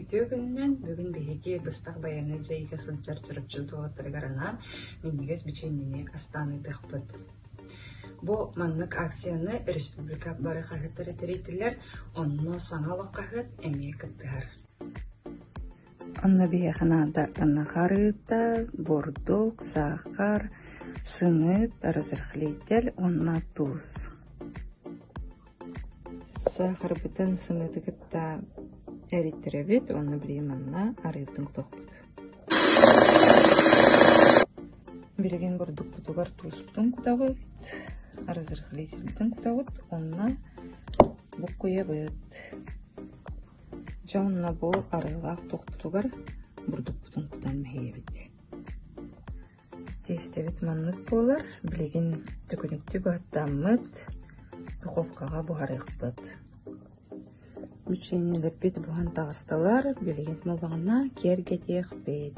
Үтүө күнүнэн! Бүгүн биһиги быстах байыаннай дьайыыга сылдьар Чурапчы уолаттарыгар анаан минньигэс бичиэнньэни астаан ыытыахпыт. Бу маннык акцияны республика бары хаһыаттара тэрийдилэр, онно Саҥа олох хаһыат эмиэ кыттыһар. Онно биһиэхэ наада ынах арыыта, бурдук, саахар, сымыыт, разрыхлитель уонна туус. Саахарбытын сымыыты кытта эриттэрэбит уонна билигин манна арыыбытын кутуохпут. Билигин бурдукпутугар тууспутун кутабыт, разрыхлительбытын кутабыт уонна буккуйабыт. Дьэ онно бу арыылаах туохпутугар бурдукпутун кутан мэһийэбит. Тиэстэбит маннык буолар, билигин төкүнүктүү быһаттааммыт духовкаҕа буһарыахпыт. Печеньелэрбит буһан таҕыстылар, билигин буоллаҕына киэргэтиэхпит.